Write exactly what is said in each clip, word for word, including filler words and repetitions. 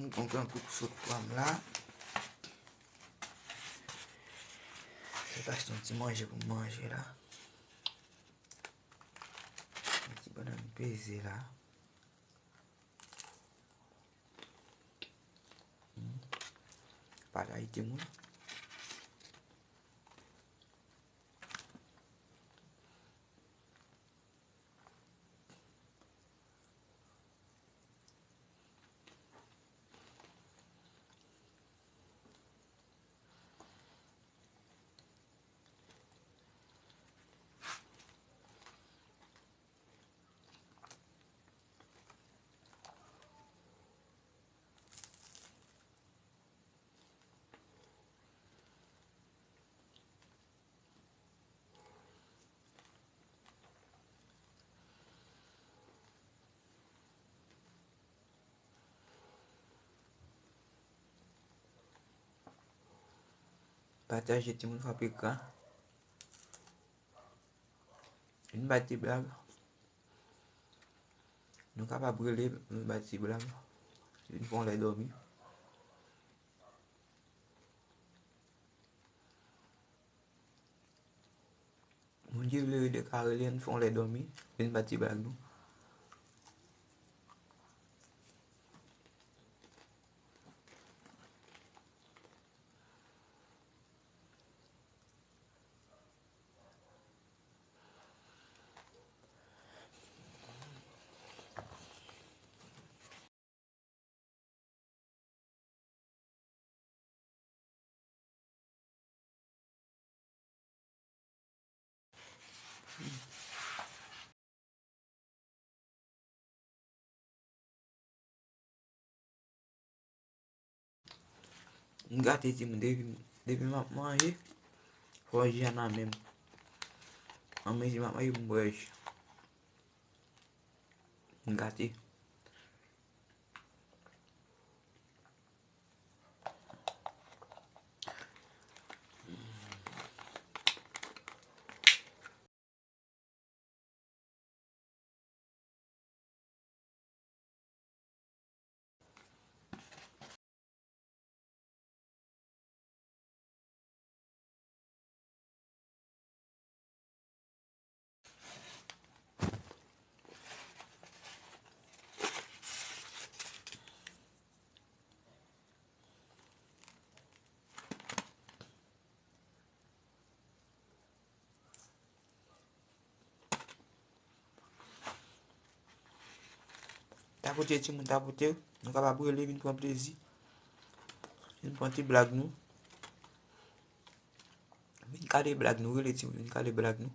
Mwen pran koup sot pwa m la. Mwen achte yon ti manje pou m manje la. Yon ti bannann peze la. Hmm. Pataje timoun. Pataje timoun, frape ekran. Vin bay ti blag. Nou kapab rele, vin bay ti blag. Vin fè yon lè dòmi. Moun ki vle rele ka rele, ann fè yon lè dòmi. Vin bay ti blag nou. M gate timoun, depi, depi m ap manje, fò ji a nan men m. An mezi m ap manje, m bwè ji. M gate. Tapote timoun, tapote. Nou kapab rele, vin pran plezi. Vin pran ti blag nou. Vin kale blag nou, rele timoun, vin kale blag nou.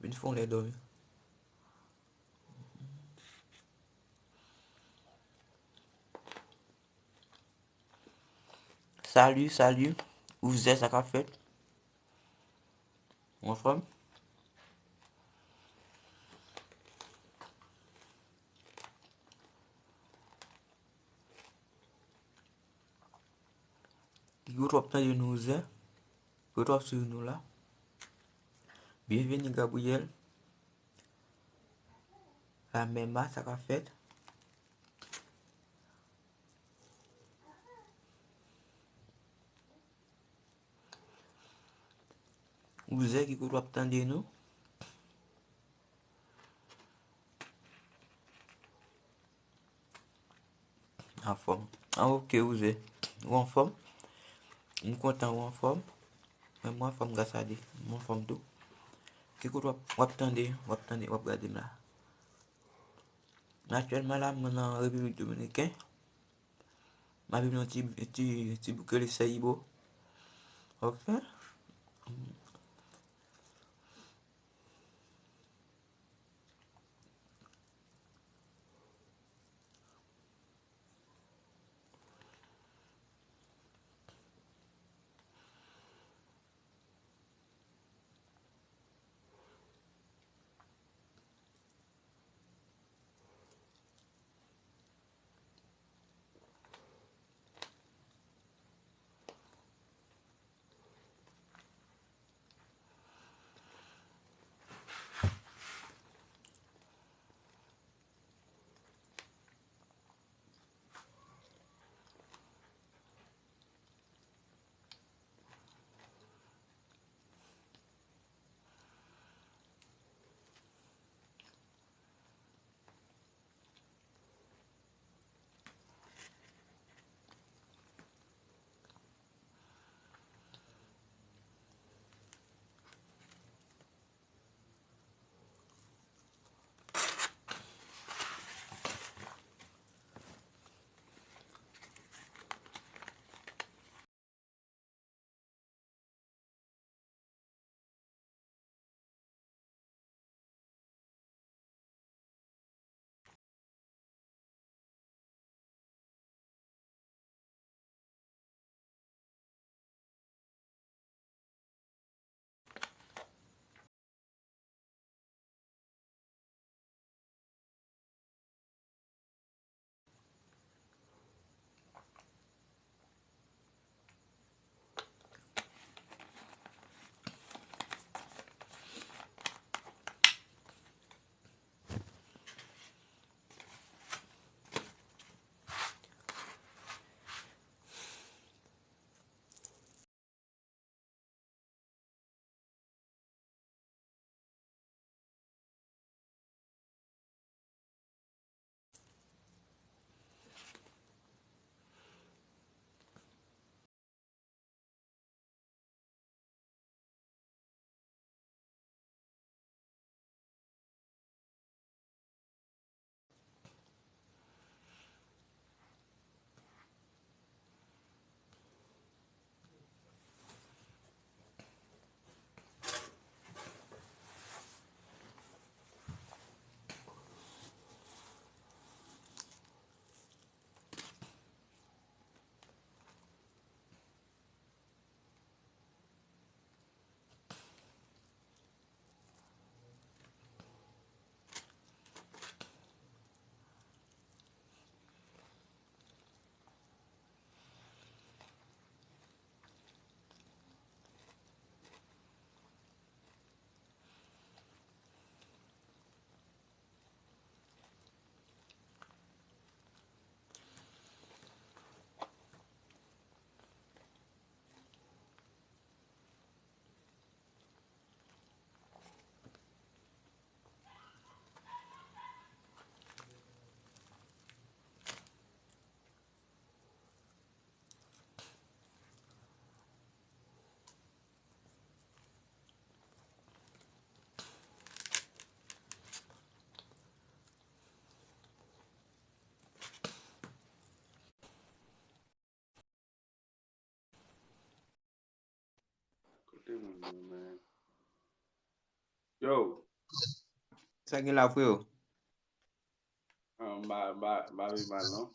Vin fè yon lè dòmi. Salut, salut. Ouzè, sa k ap fèt? Ou anfòm? Ki kote w ap tande nou, Ouzè? Ki kote w ap swiv nou la? Byenveni, Gabriel. La Mema, sa k ap fèt? Ouzè, ki kote w ap tande nou? Anfòm. Ah, ok, Ouzè. Ou anfòm? M kontan ou anfòm. Mwen, mwen anfòm, gras a Dye. Mwen anfòm tou. Ki kote w ap, w ap tande, w ap tande, w ap gade m la? Men aktyèlman la, mwen nan Repiblik Dominiken. M ap viv nan ti, ti, ti bouk rele Sèyibo. Ok. Yo. Sa gen la, freo? Ah, m pa, m pa, m pa viv mal, non.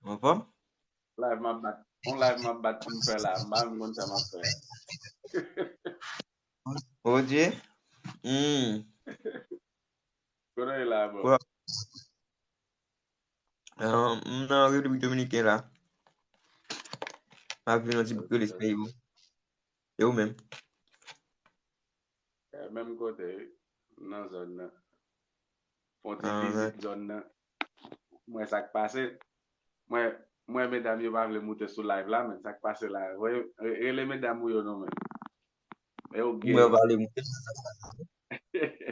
Anfòm? Live m ap bat. On live m ap bat pou m fè la. M pa menm konn sa m ap fè. Oh Dieu. Hmm. Kote w ye la, bro? Bro. Ah, m nan Repiblik Dominiken la. M ap vin yon ti bout rele se peyi m. E ou menm? Eh, menm kote, wi. M nan zòn nan. Fon ti vizit zòn nan. Mwen sa k pase. Mwen, mwen medam yo pa vle moute sou live la, men sa k pase la. Voye, re- rele medam ou yo non, men. E yo Mwen gen. Pale moute.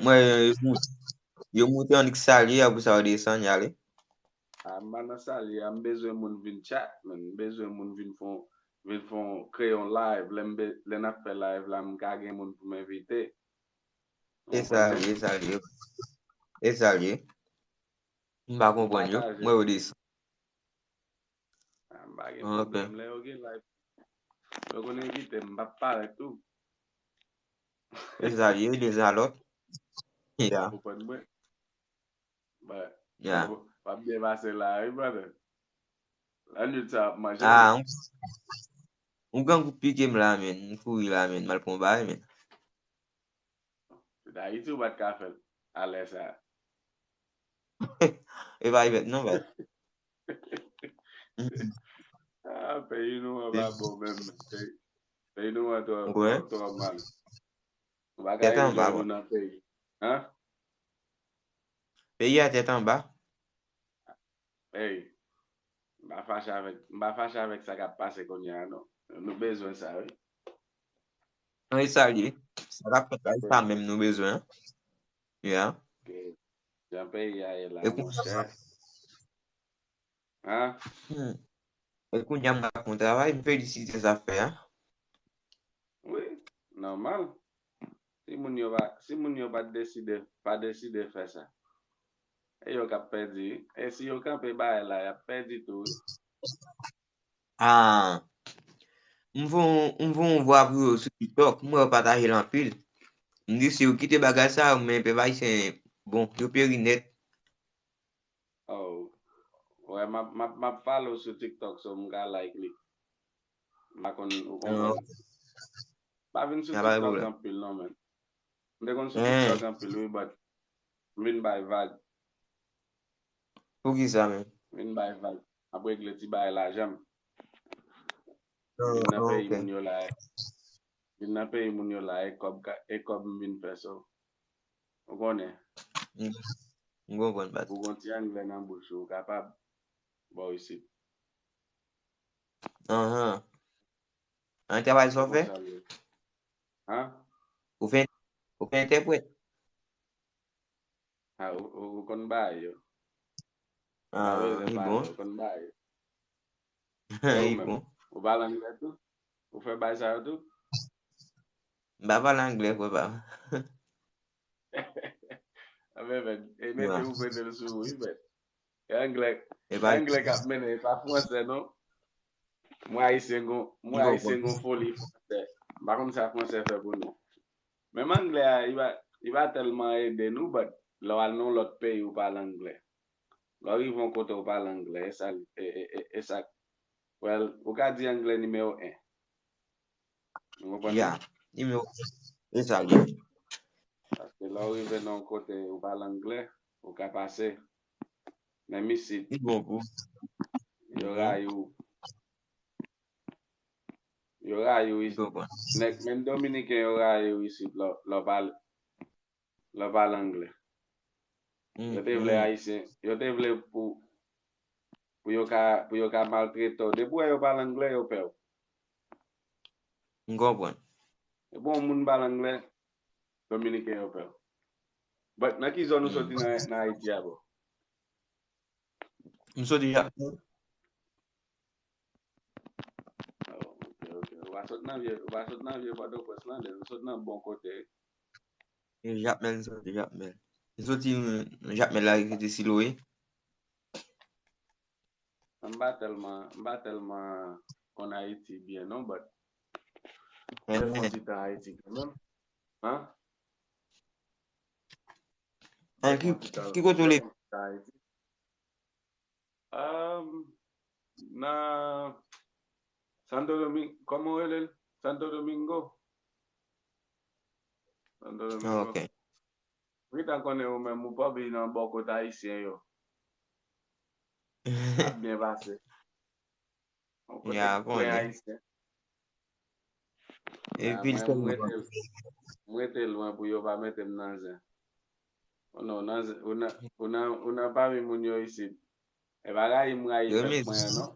Mwen, yo moute, yo moute annik salye, apre sa yo desann, y ale. Ah, m pa nan salye a, m bezwen moun vin chat, man. M bezwen moun vin fon, vin fon, kreye yon live. Lè m be- lè n ap fè live la, m ka gen moun pou m envite. E sa l ye, e sa l ye. E sa l ye. M pa konprann yo. Pataje. Mwen yo desann. Ah, m pa gen pwoblèm. Lè yo gen live, yo konn envite m, m p ap parèt tou. E sa l ye, de zalòt. Ya. Ou konprann mwen? But, ya. W ap byen pase la, wi, brother. Lannwit sa ap manje. Ah, m, m grangou pike m la, men. M kouri la, men. M al pran bagay, men. Se Dayiti ou pa t ka fè l a lè sa. E pa event non, but. Ah, peyi nou an pa bon menm. Peyi, peyi nou an twò, twò, twò mal. Ou pa ka enjoy nou nan peyi. Hein? Peyi a tèt anba. Hey, m pa fache avèk, m pa fache avèk sa k ap pase kounye a, non. Nou bezwen sa, wi. Wi, sa l ye. Sa k ap fèt la, e sa menm nou bezwen. Yeah. Ok. Jan peyi a ye la, monchè. Hein? Hmm. E kounye a m ap fè yon travay, m felisite sa fè a. Wi, nòmal. Si moun yo pa, si moun yo pa t deside, pa deside fè sa, e yo k ap pèdi, wi. E si yo kanpe bagay la, y ap pèdi tou, wi. Ah, m voye yon, m voye yon vwa pou yo sou TikTok, m wè yo pataje l anpil. M di si yo kite bagay sa yo, men pèp ayisyen, bon, yo peri nèt. Oh. Wè, m ap, m ap, m ap follow sou TikTok, so m ka like li. M pa konn, ou konprann? Ah, ok. M pa vin sou TikTok anpil, non, men. M te konn sou TikTok anpil, wi, but m vin bay vag. Poukisa, men? M vin bay vag. M ap regle ti bay lajan m. Vin nan peyi moun yo la, vin nan peyi moun yo la, e kòb ka, e kòb m vin fè, so. Ou konnen. M, m konprann, but. Ou gon ti anglè nan bouch ou, ou kapab. Bò isit. Anhan. An travay sa w fè? Hein? Ou fè, ou fè entèprèt? Ah, ou, ou, ou konn bay yo. Ah, li bon. Ou konn bay yo. Li bon. Ou pale anglè tou? Ou fè bay sa yo tou? M pa pale anglè, frè pa m. Anben, men, e mete ou mete l sou ou, wi, men. E anglè, e anglè k ap mennen, e pa fransè, non. Mwen ayisyen gon, mwen ayisyen gon foli fransè. M pa konn sa fransè fè pou nou. Menm anglè a, li pa, li pa tèlman ede nou, but lè w al nan yon lòt peyi, ou pale anglè. Lè w rive yon kote, ou pale anglè, e sa, e, e, e, e sa, well, ou ka di anglè nimewo en. Ou konprann? Ya, nimewo en. E sa l ye. Paske lè w rive nan yon kote, ou pale anglè, ou ka pase. Menm isit, yo rayi w. Yo rayi w isit. Nèg, menm Dominiken, yo rayi w isit lè, lè w pale, lè w pale anglè. Yo te vle Ayisyen, yo te vle pou, pou yo ka, pou yo ka maltrete w. Depi w wè yo pale anglè, yo pè w. M konprann. Depi yon moun pale anglè, Dominiken yo pè w. But nan ki zòn ou soti nan, nan Ayiti a, bro? M soti Jakmèl. Oh, ok, ok. Ou pa sot nan vye, ou pa sot nan vye Pòtoprens lan, men ou sot nan bon kote. E Jakmèl, m soti Jakmèl. M soti, mm, Jakmèl la, ki te Siloe. M pa tèlman, m pa tèlman konn Ayiti byen non, but Fè yon ti tan Ayiti kanmenm. Hein? An ki, ki kote w leve? Um, nan Santo Domingo, kòman w rele l? Santo Domingo. Santo Domingo. Ah, ok. Ou gentan konnen ou menm, ou pa viv nan bò kot ayisyen yo. Ap byen pase. Yon kote ki plen ayisyen. Epi l tèlman. M rete lwen pou yo pa mete m nan zen. Oh non, nan zen, ou nan, ou nan, ou nan pami moun yo isit. E pa rayi m rayi pèp mwen an non.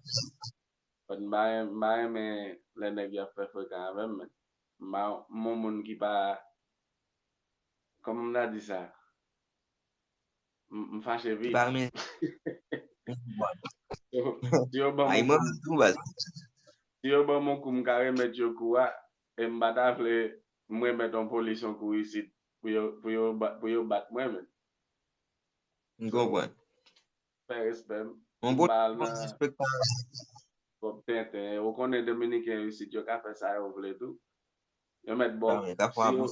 But m pa, m pa renmen lè nèg yo ap fè frekan avè m, men. M pa, m yon moun ki pa, kòman m ta di sa? M, m fache vit. Pa renmen. Si yo ban m yon kou, si yo ban m yon kou, m ka remèt yo kou a, e m pa ta vle m remèt yon polis yon kou isit pou yo, pou yo, ba- pou yo bat mwen, men. M konprann. Fè respè m. Yon bon respektan. Kòb tenten. Ou konnen Dominiken yo isit, yo ka fè sa yo vle tou. Yo mèt bò. Yo ka fè, yo,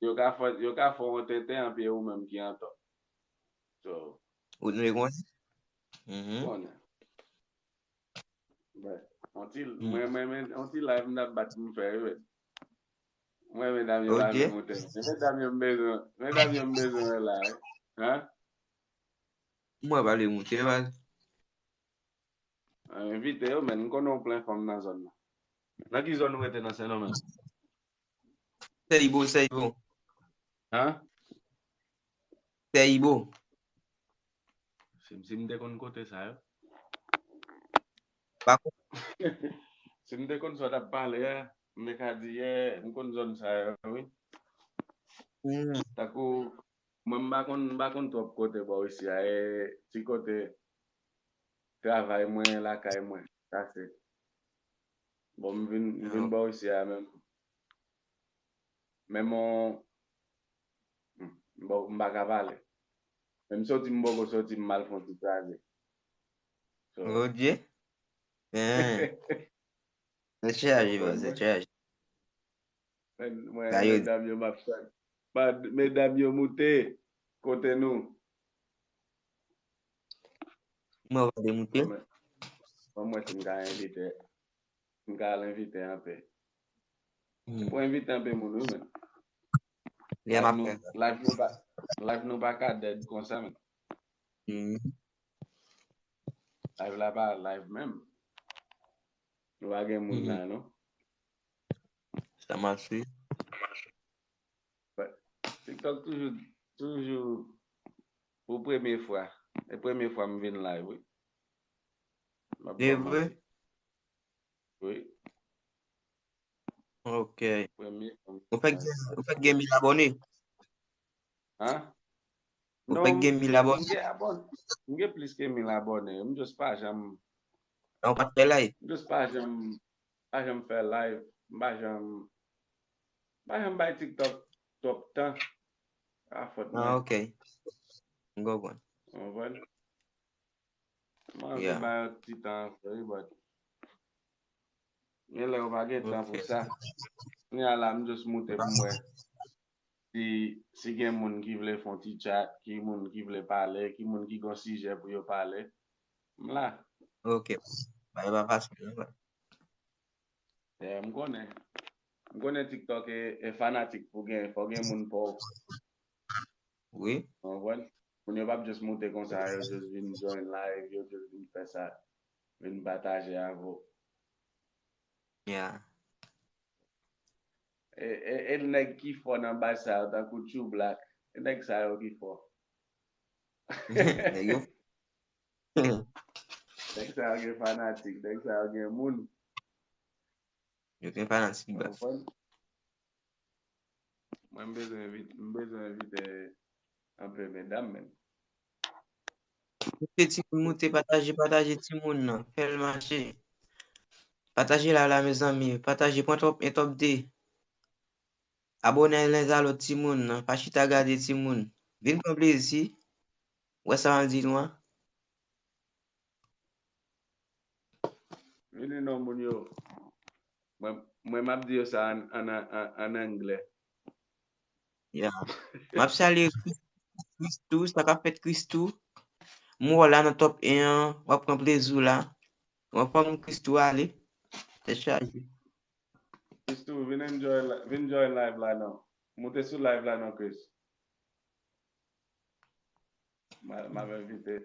yo ka fè, yo ka fè yon tenten anpi ou menm ki antò. So, ou te konn? Mhm. Konnen. But, on ti, mwen, mwen, mwen, on ti live m t ap bat pou m fè, wi. Mwen, medam yo pa vle moute. Se medam yo m bezwen, medam yo m bezwen wè la, wi. Hein? Mwen pa vle moute, baz. Ah, envite yo, men, m konnen w plen fanm nan zòn nan. Nan ki zòn ou rete nan Sen Domenm? Sèyibo, Sèyibo. Hein? Sèyibo. Si, si m te konn kote sa yo. Pa konn. Si m te konn sa w t ap pale a, m te ka di, yeah, m konn zòn sa yo, wi. Hmm. Tankou, mwen, m pa konn, m pa konn twòp kote bò isi a, e ti kote travay mwen, lakay mwen, sa se. Bon, m vin, m vin bò isi a menm. Men mon, hmm, m pa, m pa ka pale. Men m soti, m poko soti, m al fè yon ti kraze. So, oh Dye. Hein. Se chaje, bro, se chaje. Men, mwen, medam yo, m ap chat. Medam yo moute kote nou. Mwen pa de moute. Ban mwen si m ka envite. M ka al envite anpe. Hmm. Se pou envite anpe moun, wi, men. Li a m ap fè sa. Live nou pa, live nou pa ka dead konsa, men. Hmm. Live la pa live menm. Nou pa gen moun la, non. Sa mache. But TikTok toujou, toujou pou premye fwa. E premye fwa m vin live, wi. M ap ba w manti. Wi. Ok. Premye fwa m vin live. Ou fèk gen, ou fèk gen mil abòne? Hein? Ou fèk gen mil abòne? Non, m gen abòne. M gen plis ke mil abòne. M just pa janm. Non, ou pa t fè live? M just pa janm, pa janm fè live. M pa janm, pa janm bay TikTok twòp tan. A fòt mwen. Ah, ok. M konprann. Ou konprann? Mwen anvi bay yon ti tan anfè, wi, but gen lè yo pa gen tan pou sa. Kounye a la, m just moute pou m wè si, si gen moun ki vle fè yon ti chat, ki moun ki vle pale, ki moun ki gon sijè pou yo pale. M la. Ok. Bagay pa fasil, non, frè. Eh, m konnen. M konnen TikTok e, e fanatik pou gen, fò gen moun pa w. Wi. Ou konprann? Moun yo p ap just moute konsa, yo just vin join live, yo just vin fè sa, vin pataje avè w. Yeah. E, e, e nèg ki fò nan bagay sa yo, tankou True Black, e nèg sa yo ki fò. Nèg yo. Nèg sa yo gen fanatik, nèg sa yo gen moun. Yo gen fanatik, baz. Ou konprann? Mwen, m bezwen envit-, m bezwen envite anpe medam, men. Moute timoun, moute, pataje, pataje timoun nan. Fè l mache. Pataje la, la, mezanmi. Pataje, pran top un, top deux. Abòne len a lòt timoun nan. Pa chita gade timoun. Vin pran plezi. Wè sa m ap di nou an? Vini non, moun yo. Mwen, mwen m ap di yo sa an, an, an, an anglè. Ya. M ap salye Christoo, sa k ap fèt Christoo. M wè w la nan top en an, w ap pran plezi w la. W ap fè m Christoo ale. Tèt chaje. Christoo, vin enjoy, la- vin join live la non. Moute sou live la non, Chris. M a- m ap envite.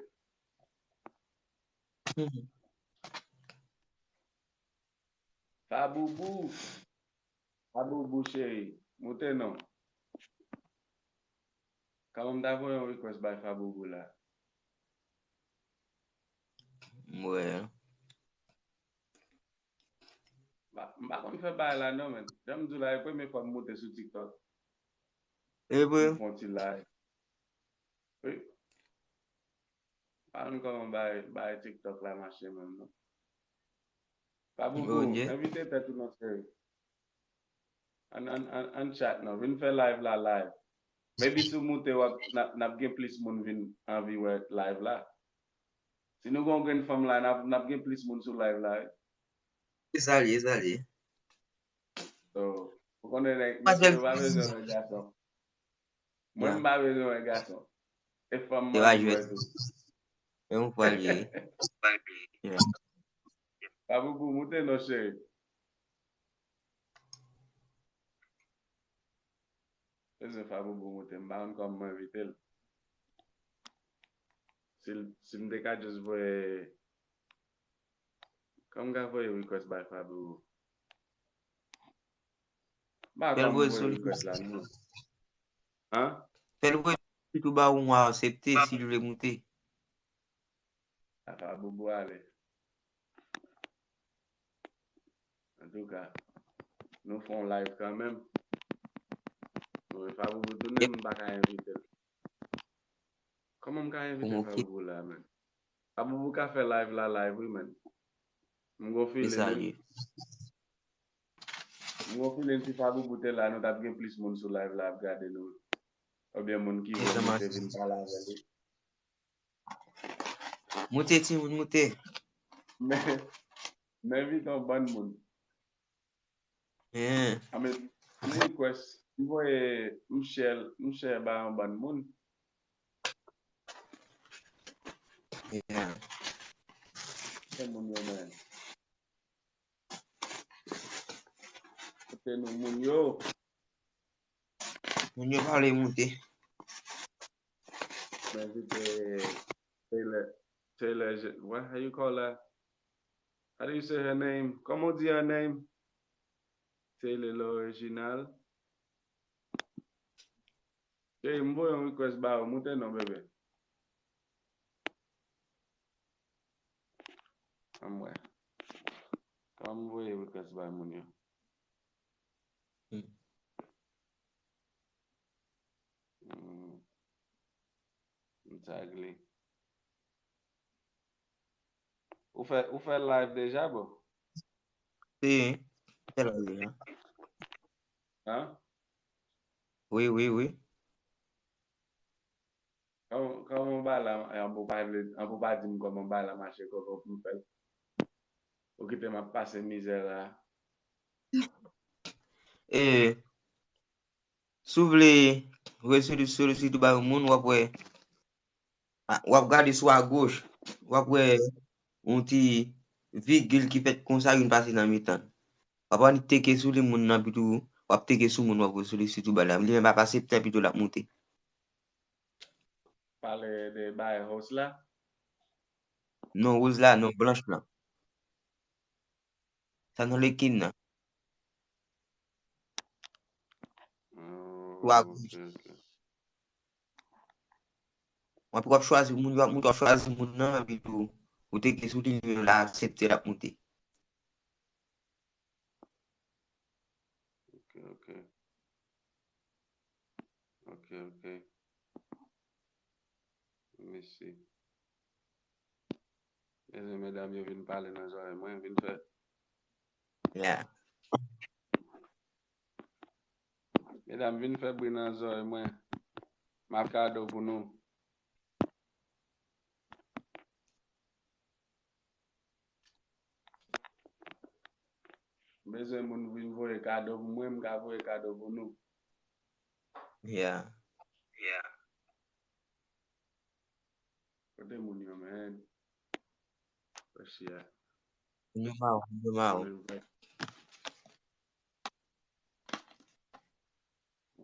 Mhm. Faboubou. Faboubou cheri. Moute non. Kòman m ta voye yon request bay Faboubou la? M wè. M pa- m pa konn fè bagay la non, men. Jan m di w la, e premye fwa m moute sou TikTok. E vre? M fè yon ti live. Wi. Pa konn kòman bay, bay TikTok la mache menm non. Faboubou, envite tèt ou non, cheri. Ann, ann, ann, ann chat non, vin fè live la live. Maybe si w moute w ap, n ap, n ap gen plis moun vin anvi wè live la. Si nou gen yon grenn fanm la, n ap, n ap gen plis moun sou live la, wi. E sa l ye, e sa l ye. So, ou konnen nèg, mesye yo pa bezwen wè gason. Mwen, m pa bezwen wè gason. E fanm m anvi wè tou. E yon fwa l ye. Yeah. Faboubou, moute non, cheri. Bezwen Faboubou moute, m pa konn kòman m envite l. Si l- si m te ka just voye, kòman m ka voye request bay Faboubou? M pa konn kòman m voye request la non. An? Fè l voye tou ba ou, mwen aksepte si l vle moute. Faboubou ale. Antouka, nou fè yon live kanmenm. Mwen, Faboubou tounen, m pa ka envite l. Kòman m ka envite Faboubou la, menm? Faboubou ka fè live la live, wi, menm. M gon feeling, menm. M gon feeling si Faboubou te la, nou t ap gen plis moun sou live la ap gade nou. Oubyen moun ki vle moute vin pale avè li. Moute, timoun, moute. Men, men envite yon bann moun. Yeah. I mean, m request, m voye, m share, m share ba yon bann moun. Yeah. Fè moun yo, man. Kote nou moun yo? Moun yo pa vle moute. Mwen envite Taylor, Taylor, Je- what, how you call her? How do you say her name? Comment on dit her name? Taylor L'Original. Cheri, m voye yon request ba ou, moute non, bebe. Ann wè. Kòman m voye request bay moun yo? Hmm. Hmm. M tag li. Ou fè, ou fè live deja, bro? Si, fè live deja. Hein? Wi, wi, wi. Kòman, kòman bagay la, an pou pa vle, an pou pa di m kòman bagay la mache, kòman pou m fè l. Ou kite m ap pase mizè la. E, si w vle resoli-, solisite bay yon moun, w ap wè, a, w ap gade sou agoch, w ap wè yon ti vigil ki fèt konsa, youn pase nan mitan. W ap annik teke sou li moun nan, pito w ap teke sou moun, w ap resoli sitou bay la. Li menm ap aksepte, pito l ap moute. Pale de bay host la? Non, woz la, non, blanch lan. Sa nan lekin nan. Sou agoch. W ap, w ap chwazi moun, w ap, w ap chwazi moun nan, epi tou, ou teke sou li, li menm l aksepte, l ap moute. Ok, ok. Ok, ok. Mèsi. Mezanmi, medam yo vin pale nan zòrèy mwen, vin fè. Yeah. Medam, vin fè bri nan zòrèy mwen. M ap kado pou nou. bezwen moun vin voye kado pou mwen, m ka voye kado pou nou. Yeah. Kote moun yo, man? Fresh, yeah. Moun yo ma ou, moun yo ma ou.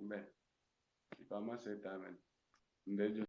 Mwen, li kòmanse ta, men. M te di